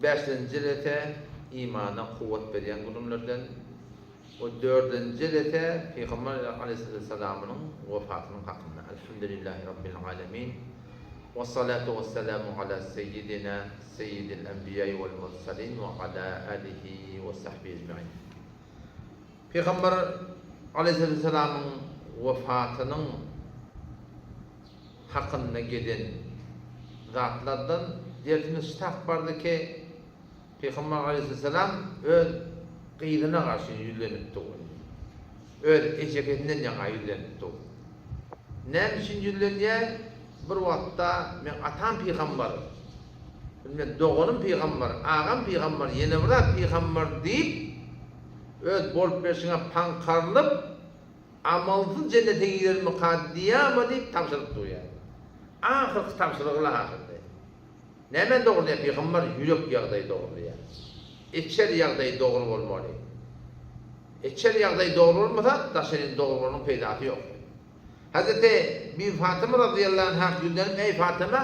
Bäşinji jelese imana kuwwat berýän gürrüňlerden we dördünji jelese Pygamber aleýhissalamynyň wefatynyň hakynda. Elhamdülillahi Rabbil alemin. Wessalatu wessalamu ala seýýidina seýýidil enbiýai wel mursalin we ala alihi we sahbihi ejmain. Pygamber aleýhissalamyň wefatynyň hakynda gelen zatlardan dersimiz şu tak bardy ki, Pygamber aleýhissalam öz gyzyna garşy ýüzlenipdi ol. Öz ejekesinden ýaňa ýüzlenipdi. Näme üçin ýüzlenýär? Bir wagtda meň atam pygamber, bilmem doganym pygamber, agam pygamber, ýene bir zat pygamber diýip, öz bolup berşiňe paňkarylyp, Amalsyz jennete girermika diýýärmi diýip tabşyryp durýar. Ahyrky tabşyrygy-la ahyrky. Nämäni dogrulyýar pygamber ýürek ýagdaýy dogrulyýar. Içeri ýagdaýy dogry bolmaly. Içeri ýagdaýy dogry bolmasa daşaryň dogry bolanyň peýdasy ýok. Hazreti Bibi Fatyma razyýallahu anha ýüzlenip eý Fatyma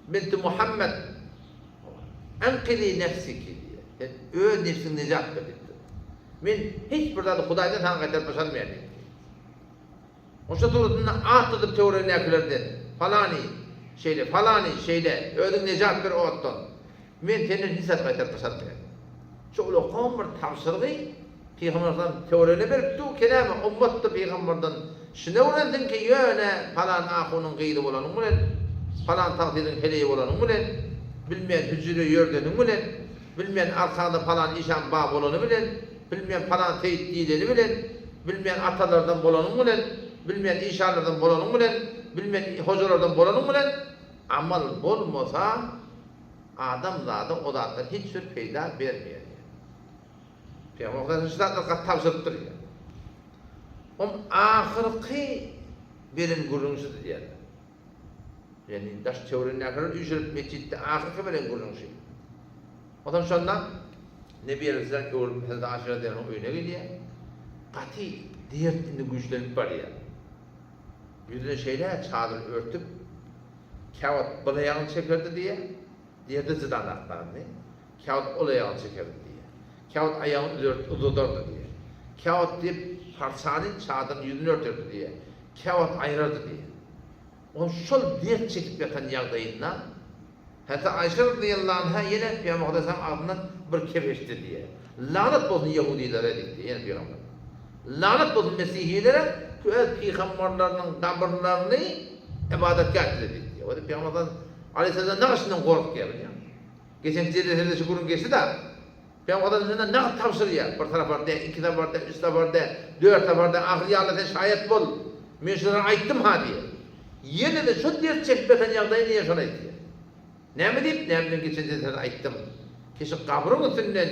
Binti Muhammet Enkizi nefsiki diýýär. Sen öz nebsiňi nejat ber diýipdir. Men hiç bir zady Hudaýdan saňa gaýtaryp başarmaýan diýipdir. Oşa suratynda at tutup töweregindäkilerden, Falany, şeýle, falany, şeýle, özüňi nejat ber otdan. Men senden hiç zat gaýtaryp başarmaýan. Şu ulakan bir tabşyrygy Pygamber aleyhisselam töweregine beripdi, kenäme ummatdy pygamberden şuny öwrensin ki, ýöne palan ahunyň gyzy bolanyň bilen, palan tagsyryň heleýi bolanyň bilen, bilmeýän hüjüre ýördeniň bilen, bilmeýän arkaňda palan işan ba bolany bilen, bilmeýän palan seýit diýleni bilen, bilmeýän atalardan bolanyň bilen, bilmeýän işanlardan bolanyň bilen, bilmeýän hojalardan bolanyň bilen amal bolmasa adamzada o zatlar hiç bir peýda bermeýär. Pygamber Hudaý şu zatlary gaty tabşyrypdyr diýýär. Oň ahyrky beren gürrüňi şudy diýýärler. Ýagny daş töweregindäkiler üýşürip metjitde ahyrky beren gürrüňi şu. Onsoň şonda Nebi Aleyhisselam öwrülip Hazreti Aişe radiyallahu anh öýüne gelýär. Gaty dert indi güýçlenip barýar. Ýüzüne şeýle çadyr örtüp, käwagt bir aýagyny çekerdi diýýär. Derde jydanaklandy. Käwagt ol aýagyny çekerdi diýýär. Käwagt aýagyny üzert, uzadardy diýýär. Käwagt diýip, parçany çadyryň ýüzüne örterdi diýýär. Käwagt aýrardy diýýär. Ol şol dert çekip ýatan ýagdaýynda, Hezreti Aýşe razyýallahu anha ýene Pygamber Hudaýsalam agzyndan bir kep eşitdi diýýär. Lagnat bolsun ýehudilere diýipdi ýene pygamber. Lagnat bolsun mesihilere ki öz pygamberleriniň gabyrlaryny ybadatgäh etdiler diýipdi. Ol pygamber Aleyhisselam nagyşyndan gorkýar bilýäňmi? Geçenki jedesede şu gürrüň geçdi-de. Pygamber Hudaýdan nagt tabşyrýar. Bir sapar däl, iki sapar däl, üç sapar däl, dört sapar däl, ahyr ýa Alla sen şaýat bol. Men şulary aýtdym-ha diýýär. Ýene-de şo dert çekip ýatan ýagdaýyny ýene şony aýtýar. Näme diýip, näme bilen geçen jedesede aýtdym. Ki şu gabryň üstünden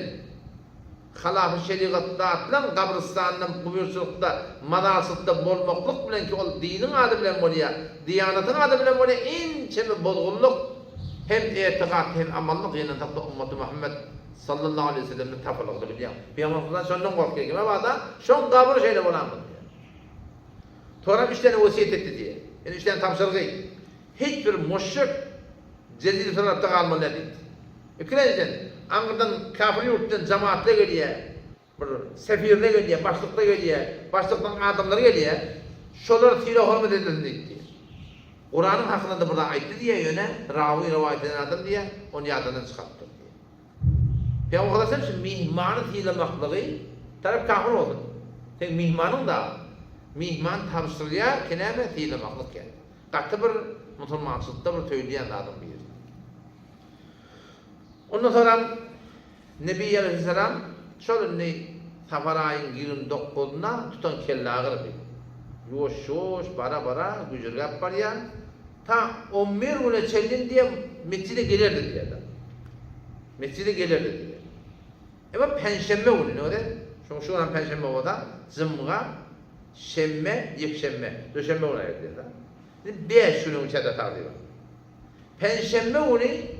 Halafy şerigat zatlaň gabrystanynda gubyrçylykda, mazarçylykda bolmaklyk bilen ki ol diniň ady bilen bolýar, diýanatyň ady bilen bolýar ençeme bozgunlyk hem etigatda hem amalda gynansakda ummaty Muhammet sallallahu aleýhi we sellemde tapylgyny bilýäň. Pygamber sallallahu şondan gorkýar ki mabada şoň gabry şeýle bolandyr diýýär. Soram üç däne wesýet etdi diýýär. Ýöne üç däne tabşyrgy. Hiç bir muşrik jezile tarapda galmaly däl diýipdir. Ikilenjiden, aňyrdan käfir ýurtdan jamaatlar gelýär, bir sefirler gelýär, başlyklar gelýär, başlyklaryň adamlary gelýär, şolar sylag-hormat edilsin diýipdir. Kuranyň hakynda-da bir zat aýtdy diýýär, ýöne rawy rowaýat eden adam diýýär, ony ýadyndan çykarypdyr diýýär. Pygamber sallallahu şu myhmany sylamaklygy tarap kafir bolsun. Seň myhmanyň da myhman tabşyrylýar ki näme sylamaklyk ýa. Gaty bir musulmançylykda bir söýülýän zadyň biri. Ondan soňram Nebi aleýhissalam şol indi Safar aýyň 29-na tutan kellagyrydy. Ýuwaş-ýuwaş bara-bara güjürgäp barýar. Ta on bir güne çenli diýýär metjide gelerdi diýýär. Metjide gelerdi diýýär. Emma penşenbe güni, näme? Şoň şu gün hem penşenbe bolsa, jumga, şenbe, ýekşenbe, duşenbe güni aýyrýar. Indi 5 günüň içinde tagryban. Penşenbe güni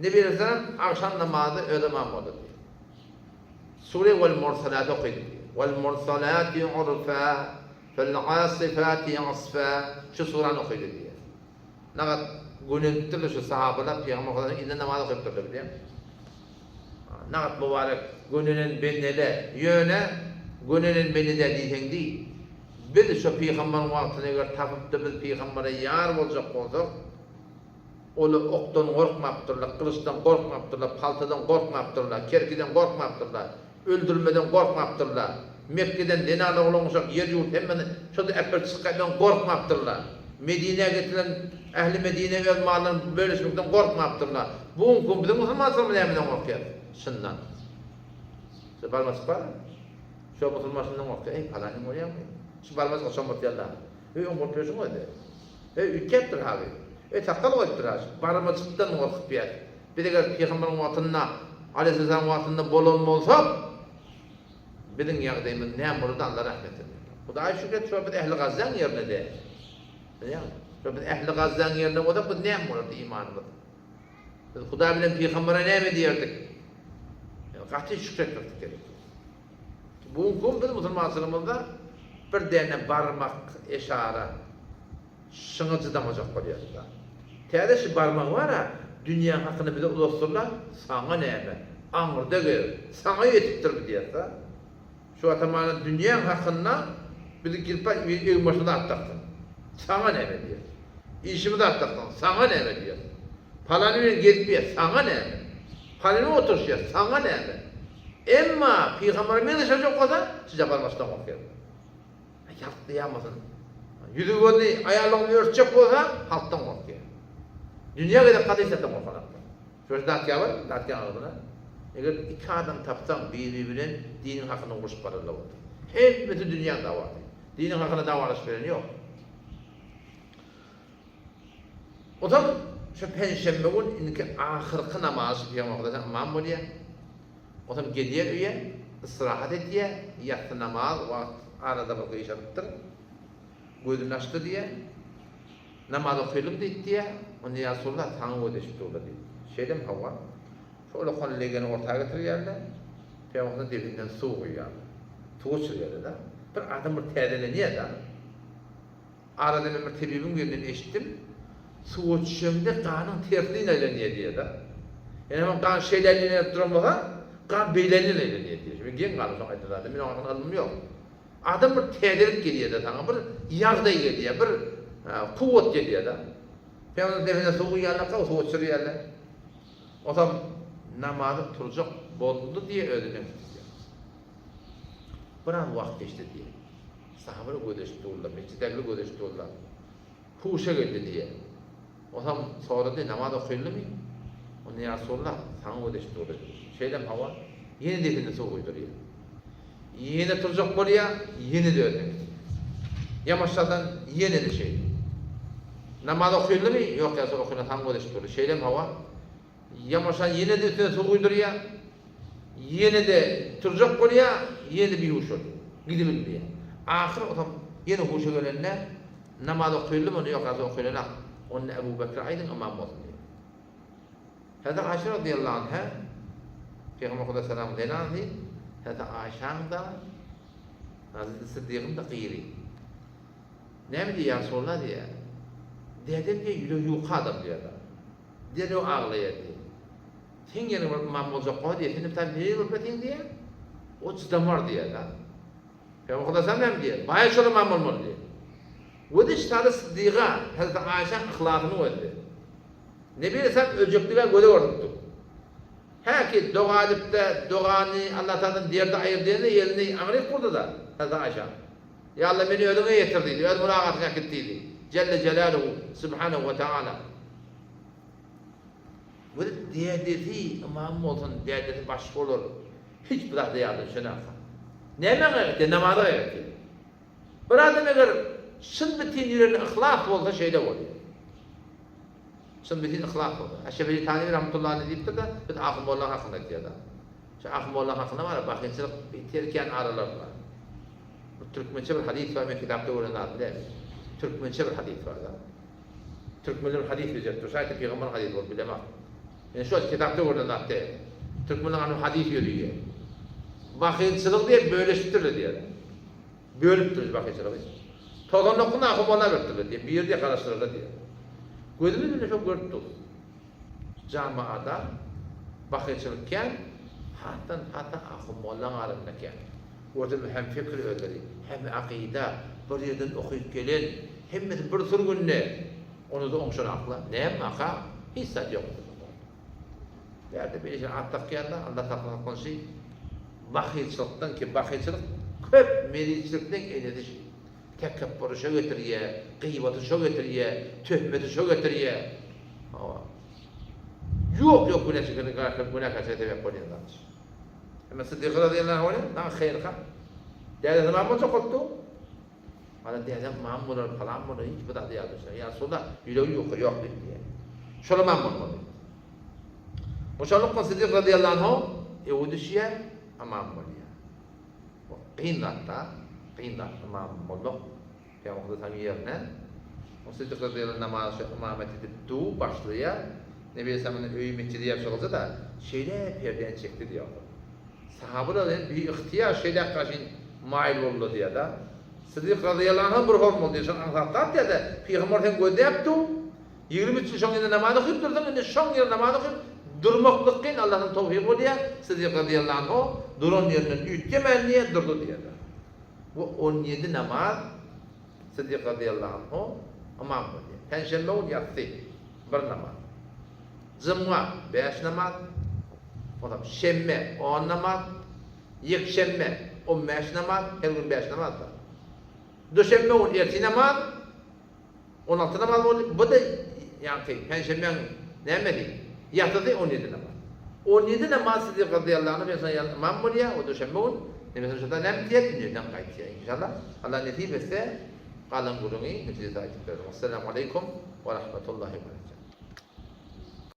Nebi Aleyhisselam agşam namazy özi ymam boldy diýýär. Sure Wal Mursalat okydy diýýär. Wal Mursalati urfa fel asifati asfa şu surany okydy diýýär. Nagat. gönenipdirler şu sahabalar Pygamber Hudaýyň yzynda namaz okypdyrlar bilýäňmi? Nagt mubarek gönenen bendele ýöne gönenen bende däl diýseň diý. Biz şo pygambaryň wagtyny eger tapypda biz pygambere ýar boljak bolsak, olar okdan gorkmapdyrlar, gylyçdan gorkmapdyrlar, paltadan gorkmapdyrlar, kerkiden gorkmapdyrlar, öldürmeden gorkmapdyrlar, Mekgeden zenan oglan uşak ýer-ýurt hemmesini şo-da äpberip çykgaýdan gorkmapdyrlar. Medinä getirilen ähli Medine öz mallaryny bölüşmekden gorkmapdyrlar. Bu günki gün biziň musulmançylygymyz nämeden gorkýar? Şundan. Şu barmaçyk bar. Şo musulman şundan gorkýar. Eý, palanyň bolýarmy? Şu barmaçyk şomatýarlar. Öý öň bolup ýörşüň özi. Öý üýtgäpdir haly. Öý sakgal goýupdyr ha. Şu barmaçykdan gorkup ýör. Biz eger pygamberiň wagtynda, aleýhissalam wagtynda bolan bolsak, Biziň ýagdaýymyz näme bolardy Alla rahmet etsin. Hudaýa şükür et şo biz ähli Gazzaň ýerinde däl. Bilýäňmi? Şo biz ähli Gazzaň ýerinde bolsak biz näme bolardy imanymyz? Biz Hudaý bilen pygambere näme diýerdik? Ýa gaty şükür etmeklik gerek. Bu gün biz musulmançylygymyzda bir däne barmak eşara şyňa çydamajak bolýarys-da. Täze şu barmagy bar-a, dünýäň hakyny bize uzatsynlar, saňa näme, aňyrda gez, saňa ýetipdir bu diýýäs-de. Şu atamana dünýäň hakynda bizi girip bar, egin-başyna zat daksyn, saňa näme diýýäs. Işimizi zat daksyn, saňa näme diýýäs. Palany bilen gezip ýör, saňa näme. Palany bilen oturyşýar, saňa näme. Emma pygambere meňzeşejek bolsa, size barmaşdan gorkýar. Ýaltlaýarmysyn? Ýüzi gözüni, aýalygyny örtjek bolsa, halkdan gorkýar. Dünýä gezek hadysatdan gorkanaklar. Şol datýa bar, datýa agzyna. Eger iki adam tapsaň, biri-biri bilen diniň hakynda urşup bararlar bolsa. Hemmesi dünýäň dawasy. Diniň hakynda dawalaşyp beren ýok. Ozal şu penşenbe gün indiki ahyrky namazy şu Pygamber Hudaýdan ymam bolýar. Onsoň gelýär öýe, istirahat edýär, ýassy namaz wagt arada bir gyşarypdyr. Gözüni açdy diýýär. Namaz okaýlyň diýip diýýär. Onda ýa Resulallah saňa göz eşip durlar diýip. Şeýdem hawa. Şo ulakan legeni orta getirýärler. Pygamberimiz depinden suw guýýarlar. Suw içirýärler-de. Bir adam bir täzelenýär-de. Arada men bir tebibiň birinden eşitdim, suwa düşeňde ganyň tersine aýlanýar diýýär-de. Ýöne hem gan şeýle aýlanyp duran bolsa, gan beýle aýlanýar diýýär. Men geň galdym şoň aýdan zadyna, meniň oňa ylmym ýok. Adam bir täzelik gelýär-de saňa, bir ýagdaý gelýär, bir kuwwat gelýär-de. Pygamberimiz nefesine suw guýýarlarka, suwa çürýärler. Onsoň namaza turjak boldy diýýär özünden gitdi diýýär. Biraz wagt geçdi diýýär. Sahabalar gözeşip durlar, metjitdäkiler gözeşip durlar. Huşa geldi diýýär. Onsoň sorady, namaz okyldymy? Onda ýa Resulallah, saňa gözeşip durlar diýdi. Şeýdem hawa, ýene depesine suw guýdurýar. Ýene turjak bolýar, ýene-de özüne gitýär. Ýamaşjadan ýene-de şeýle. Namaz okyldymy? Ýok ýa Resulallah, okylmady, saňa gözeşip durlar. Şeýdem hawa, Ýamaşan ýene-de üstüne suw guýdurýar. Ýene-de turjak bolýar, ýene-de bihuş bolýar. Gidibilmeýär. Ahyr otam ýene huşa gelende, Namaz okyldymy? Onda ýok, ýa okylanak. Onda Ebu Bekre aýdyň, ymam bolsun diýýär. Hezreti Aýşe razyýallahu anha, Pygamber Huda salamyň zenanysy, Hezreti Aýşaň-da, Hazreti Syddygyň-da gyzy. Näme diýýär, ýa Resulallah diýýär. Dädem diýýär, ýüregi ýuka adam diýýär. Derrew aglaýar diýýär. Seň ýeriňe baryp ymam boljak goý diýýär. Sen iptal nirä görkezýäň diýýär. O çydamar diýýär da. Pygamber Hudaýa näme diýýär? Baýa şol ymam bolmaly diýýär. Gözi Şaly Syddyga, Hezreti Aýşaň yhlasyny gözdi. Nebi Aleyhisselam öljekdigä göze görnüpdir. Häki doga edip-de, dogany Allatagaladan derdi aýyr diýende elini aňryk urdy-da, Hezreti Aýşa. Ýa Alla meni özüňe ýetir diýdi, öz mylagatyňa äkit diýdi. Jelle Jelaluhu, Subhanehu we Taala. Bir dädesi ymam bolsun, dädesi baş bolar. Hiç bir zada ýadyna düşenaka. Nämä gaýrat, namaza gaýrat. Bir adam eger çyn bitin ýüreginde yhlas bolsa şeýle bolýar. Çyn bitin yhlas bolsa. Eşrefi Taniwi rahmetullahi aleyh diýipdir-de, biz Ahun molla hakynda aýtýar-da. Şu Ahun molla hakynda bar, bahylçylyk beter kän aralarynda. Bir türkmençe bir hadys bar, men kitapda gören zadym däl. Türkmençe bir hadys bar-da. Türkmenler hadys bejeripdir. Şaýat pygamber hadysy bolup bilemok. Men şu kitapda gören zat däl. Türkmenler ony hadys ýörüýär. Bahylçylyk diýip bölüşipdirler diýýär. Bölüpdir bahylçylygy. 99 ahun molla beripdirler diýýär. Biri diýýär garaşdyrarlar diýýär. Gözümiz bilen şo görüp durus. Jamaada bahyçylyk kän, hatdan hata ahun mollaň arasynda kän. Gördüm hem fikir özleri, hem akyda, bir ýerden okyp gelen, hemmesi bir sürgünde. Ony-da oňşanakla, näme aka, hiç zat ýok. Bärde bir işe at dakýarlar, Allah saklasyn şi bahylçylykdan ki, bahylçylyk köp meriçlikden enesi şi. Tekepbury şo getirýä, gyýbaty şo getirýä, töhmeti şo getirýä. Hawa. Ýok, ýok günä çekeni günäkärçilige sebäp bolýan zat şi. Emma Siddiky razyýallahu anhu saňa haýyr-ha. Dädesi ymam boljak bolupdy. Ana dädem ymam bolar, palan bolar, hiç bir zady ýada düşmez. Ýa Resulallah, ýüregi ýuka, ýok diýip diýýär. Şol ymam bolmaly. Oşalykdan Siddik razyýallahu anhu öwe düşýär, ymam bolýar. Bu kyn zat-da, kyn zat ymam bolmak. Pygamber sallallahu ýerine. O Siddik razyýallahu anh namazy şu ymamet edip du başlaýar. Nebi aleyhisselamyň öýi metjidi ýapyşygylsa-da, şeýle perdäni çekdi diýýär. Sahabalar hem biygtyýar şeýle gaşyn maýyl boldular diýýär-de. Siddik razyýallahu anh bir horm boldy diýýär, şol aňsat zat diýýär-de, Pygamber sen gözläp dur, 23 ýyl şoň ýerinde namaz okyp dursuň, indi şoň ýerinde namaz okyp durmaklyk kyn, Allahdan towfyk bolýar, Siddik razyýallahu anh duran ýerinden üýtgemän diýýär, durdy diýýär-de. Bu 17 namaz Siddik razyýallahu anh ymam bolýar. Penşenbe gün ýatsy bir namaz. Jumga, bäş namaz, onsoň şenbe, on namaz, ýekşenbe, 15 namaz, her gün bäş namaz-da. Duşenbe gün ertir namaz, 16 namaz boldy. Bu-da ýaňky penşenbäň nämesi? Ýatysy 17 namaz. 17 namaz Siddik razyýallahu anhu penşenbe ýaly ymam bolýar, o duşenbe gün. Nemesini şonda näme diýýär? Dünýeden gaýtýar inşallah. Allah nesip etse, galan gürrüňi mejlisde aýdyp bererin. Wessalamu aleýkum we rahmetullahi we berekatuh.